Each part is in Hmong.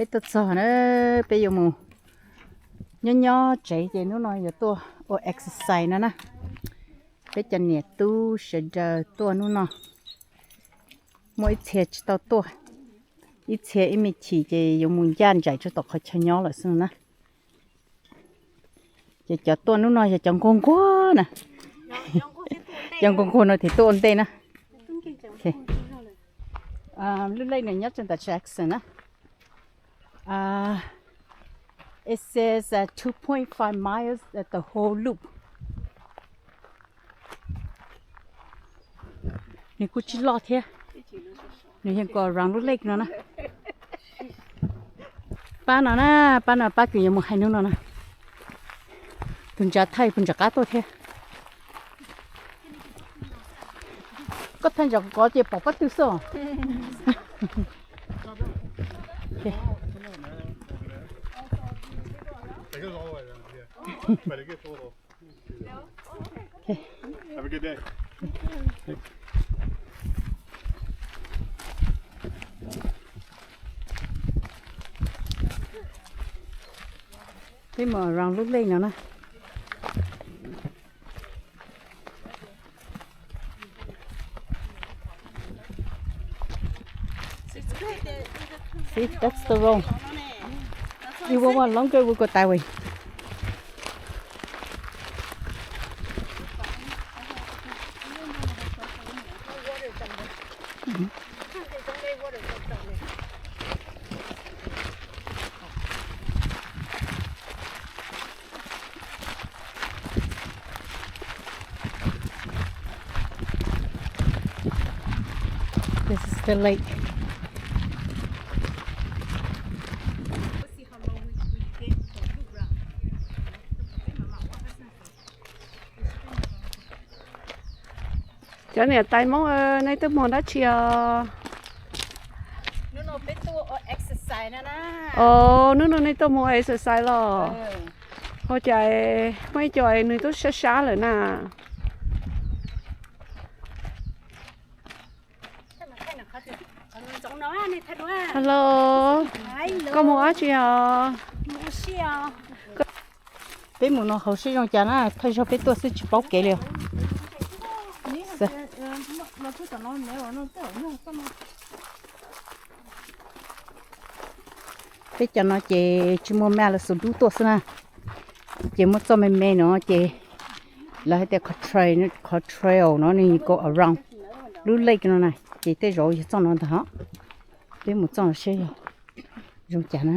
Tuaj txog na, peb yuav mus nyob nyob tsev ces hnub no yuav tuaj ua exercise no na. Peb cov niam tub sawv daws tuaj hnub no, muaj ib txhia tsis tau tuaj, ib txhia ib me chim ces yuav mus ncaj nraim rau tom qhov chaw nyob lawm xwb na. Ces cov tuaj hnub no yog cov nquag nquag na. Cov nquag nquag no thiaj tuaj ua ntej na. Lub lej no nyob rau ntawm Jackson na. It says uh, two point five miles at the whole loop. Nws kuj tsis loj thiab, nws yeej go around lub lake no na. Pab no na, pab no pab kws yuav mus hais hnub no na. Tus ntsa thaij puas ntsa qab tuaj thiab. Koj thaij ntsa kov ces pom pab twg xwb. Peb mus around lub lej no na. See, that's the road. If we want longer, we go that way. This is the lake. Cov niam tais Hmoob, nej tuaj mus dab tsi os? Os, hnub no nej tuaj mus exercise los? Ua cas muaj ib co nws twb sab sab lawm na? Hello, koj mus dab tsi os? Peb mus no hauv seb zoo cas na, thawj zaug peb tuaj xwb tsis paub kev li os. Peb cov no ces tsis muaj map, lawv xuas dub tuaj xwb na. Ces muaj txoj me me no ces lawv hais tias qhov trail no nws go around lub lake no na, ces tej zaum yog txoj no ntag. Peb mus txoj no seb yog zoo cas na.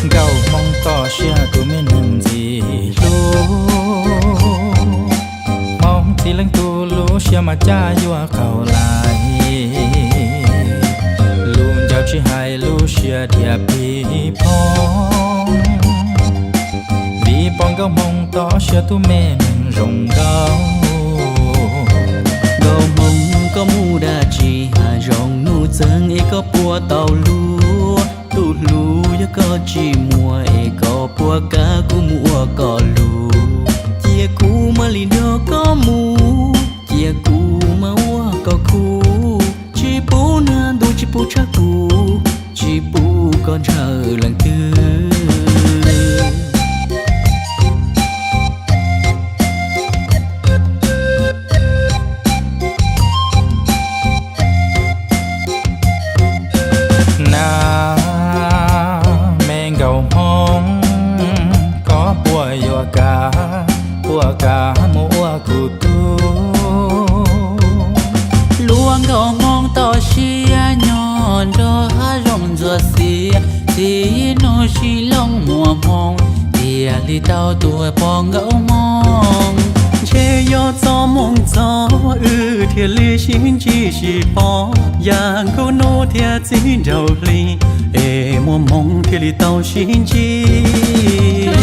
Nkauj Hmoob toj siab kuv me neeg ntxim hlub, Hmoob txiv leej tub lub siab mas caj yuav qaug lais, lus ncaws tsis hais lub siab dhia pib phob, vim pom Nkauj Hmoob toj siab tub me neeg zoo nkauj. Nkauj Hmoob koj mus dab tsi hav zoov nuj txeeg es koj puas tau luag, tus hlub yog koj tsis muaj es koj puas kam kuv mus ua koj lus, cia kuv mam li nrog koj mus, cia kuv mam ua koj khub, tsis pub nag ntuj tsis pub tshav kub, tsis pub koj ntshaw leej twg. Na, me nkauj Hmoob, koj puas yuav kam, puas kam mus ua kuv tub? Luag nkauj Hmoob toj siab nyob nrog hav zoov ntxuav xiab, Txiv nus sib looj muaj hmoo, thiaj li tau tuaj pom nkauj hmoob. Ntshe yog txoj hmoo txog wb thiaj li sib ntsib sib pom, yam nkauj nus thiab txiv nraug hli, es muaj hmoo thiaj li tau sib ntsib.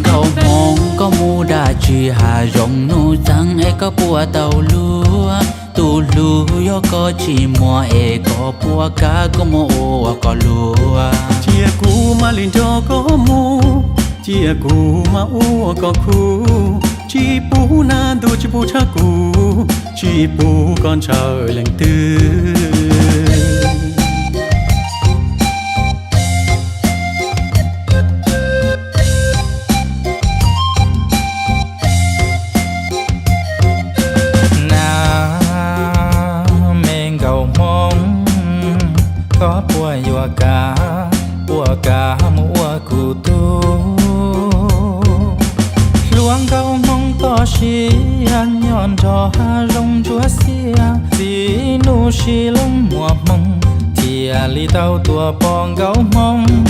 Nkauj hmoob, koj mus dab tsi hav zoov nus txeeg es koj puas tau luag? Tus hlub yog koj tsis muaj es koj puas kav koj mus ua koj luag? Cia kuv mam li nrog koj mus, cia kuv mam ua koj khub, tsis pub nag ntuj tsis pub tshav kub, tsis pub koj ntshaw leej twg. Nab me nkauj hmoob, koj puas yuav kav, puas kav mus ua kuv tug? Hluas nkauj hmoob toj siab nyob nrog hav zoov ntsuab xiab, txiv nus sib looj muaj hmoo, thiaj li tau tuaj pom nkauj hmoob.